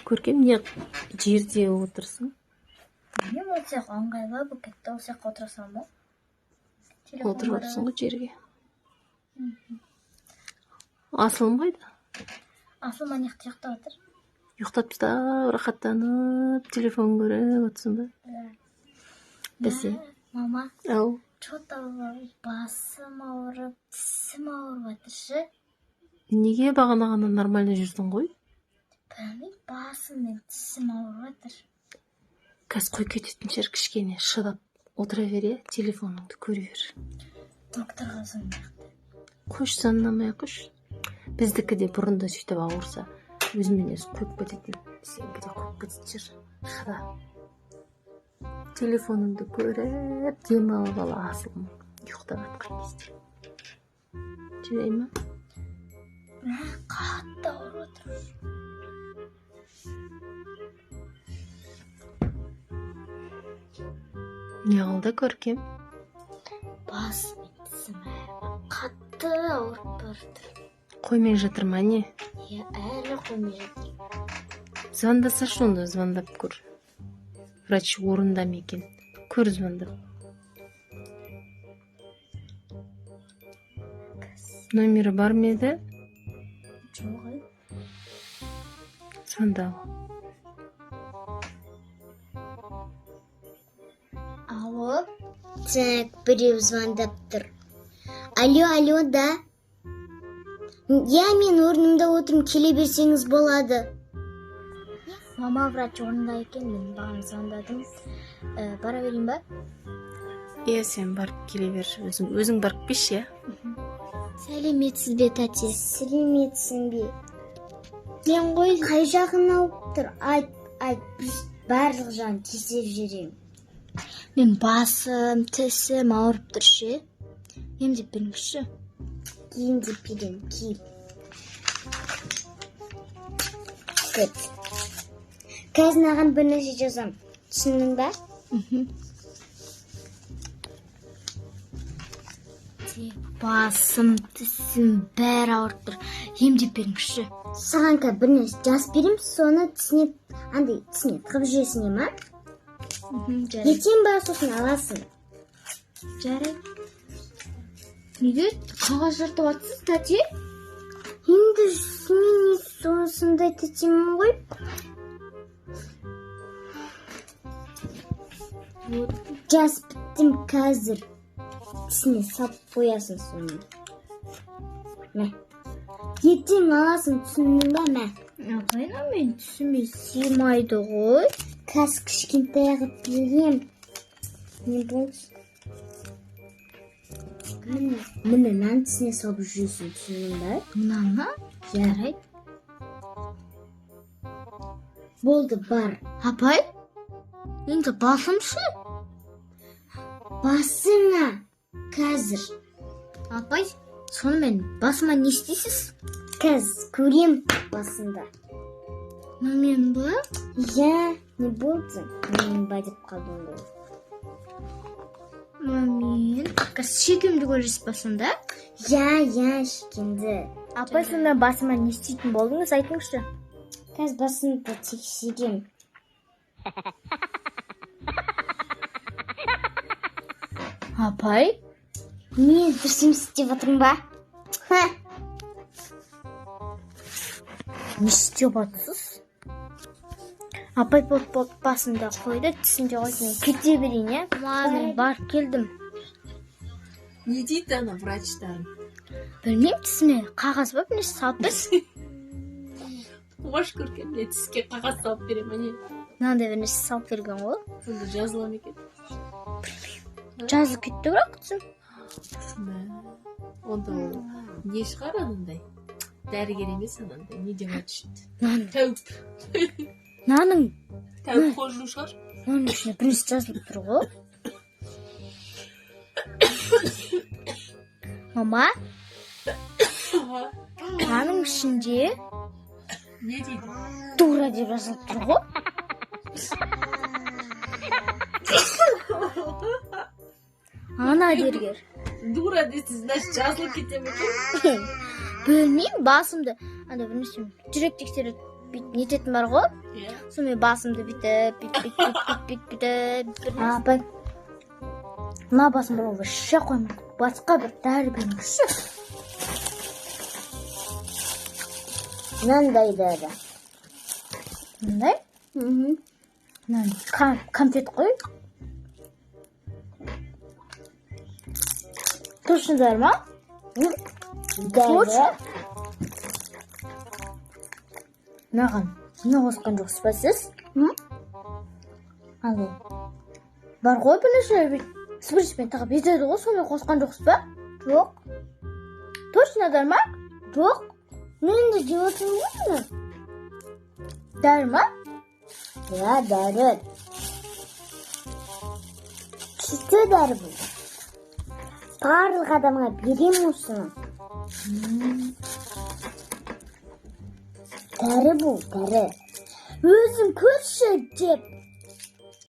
Көркем, не жерде отырсың? Білмеймін, ол сияқты ыңғайлы болып кетті. Ол жаққа отыра саламын ғой. Телефон Отырып қарап. алыпсың ғой жерге. Асылым қайда? Асылым ана жақта ұйықтап жатыр. Ұйықтап тастап, рахаттанып телефон көріп отырсың ба? Иә. Бәсе. Мама, Ау. Че-то басым ауырып, тісім ауырып жатыр ше. Неге, бағана ғана нормально жүрдің ғой? Білмеймін, басым мен тісім ауырып жатыр. Қазір қой, кететін шығар, кішкене шыдап отыра бер, иә, телефоныңды көре бер. Докторға звондайық. Қойшы, звондамай ақ қойшы. Біздікі де бұрында сөйтіп ауырса, өзімен өзі қойып кететін. Сенікі де қойып кететін шығар. Шыда. Телефоныңды көріп, демалып ал, асылым ұйықтап жатқан кезде. Жарай ма? Мә, қатты ауырып жатыр. Не қылды, Көркем? Басым мен тісім қатты ауырып бара жатыр. Қоймай жатыр ма, не? Иә, әлі қоймай жатыр. Звондасашы онда, звондап көр. Врач орында ма екен? Көр звондап. Номері бар ма еді? Жоқ, ей. Звонда. Алло. Так, біреу звондап тұр. Алло, алло, да. Иә, мен орнымда отырмын, келе берсеңіз болады. Мама, врач орнында екен, мен бағана звондадым. Бара берейін ба? Иә, сен барып келе бер. Өзің барып келші, иә? Сәлеметсіз бе, тәте? Сәлеметсің бе? Мен ғой. Қай жағын ауырып тұр? Айт, айт, барлық жағын тексеріп жіберемін. Мен басым, тісім ауырып тұр ше. Емдеп беріңізші. Емдеп беремін, киіп. Кет. Қазір маған бір нәрсе жазамын. Түсіндің ба? Басым, тісім бәрі ауырып тұр. Емдеп беріңізші. Саған қазір бір нәрсе жазып беремін, соны тісіне, андай тісіне тығып жүресің, ма? Жарайды. Ертең бар, сосын аласың. Жарайды. Неге қағаз жыртып жатсыз, тәте? Енді мен сондай тәтемін ғой. Жазып біттім қазір. Тісіне салып қоясың соны. Мә. Ертең аласың, түсіндің ба, мә? Апай, мен тісіме сыймайды ғой. Қазір кішкентай қылып беремін. Не болды? Міне, міне, мынаның тісіне салып жүресің, түсіндің ба? Мынаны? Иә. Жарайды. Болды, бар. Апай, енді басым ше? Басыңа қазір. Апай, сонымен басыма не істейсіз? Қазір көрем басында. Мынамен ба? Иә, не болды? Мен ба деп қалдым ғой. Мынамен. Қазір шекемді көресіз ба сонда? Иә, иә, шекемді. Апай, сонда басыма не істейтін болдыңыз, айтыңызшы. Қазір басыңды тексерем. Апай? Мен дұрыс емес істеп жатырмын ба? Ха, Не істеп жатсыз? Апай, болды, басымда қойды, тісінде қойды, мен кете берейін, иә? Мама, мен барып келдім. Не дейді ана врачтарың? Білмеймін, тісіме қағаз ба, бір нәрсе салып берсін. Қош, Көркем, не тіске қағаз салып бере ма, не? Мынандай бір нәрсе салып берген ғой. Сонда жазыла ма екен? Жазылып кетті бірақ тісім. Мә, онда ол не шығар, анандай дәрігер емес, анандай не деп айтушы еді? Мынаның Тәуіп. мынаның Тәуіп қожу шығар. Мынаның ішіне бір нәрсе жазылып тұр ғой. Мама, мынаның ішінде Не дейді? Дура деп жазылып тұр ғой. Ана дәрігер. Дура десе, значит, жазылып кете ме екен? Білмеймін, басымды андай бір нәрсе, жүрек тексереді. Бүйтіп нететін бар ғой. Иә. Сонымен басымды бүйтіп, бүйтіп, бүйтіп, бүйтіп, бүйтіп, бүйтіп. Апай, мына басым бар ғой, вообще қоймайды. Басқа бір дәрі беріңізші. Мынандай дәрі. Мындай? Мынандай конфет қой. Точно дәрі ма? Дәрі. Маған не қосқан жоқсыз ба сіз? Андай бар ғой, бір нәрсе бүйтіп шприцпен тығып етеді ғой, соны қосқан жоқсыз ба? Жоқ. Точно дәрі ма? Жоқ. Мен де жеп отырмын ғой мұны. Дәрі ма? Иә, дәрі. Күшті дәрі бұл. Барлық адамға беремін осыны. Дәрі бұл, дәрі. Өзің көрші деп.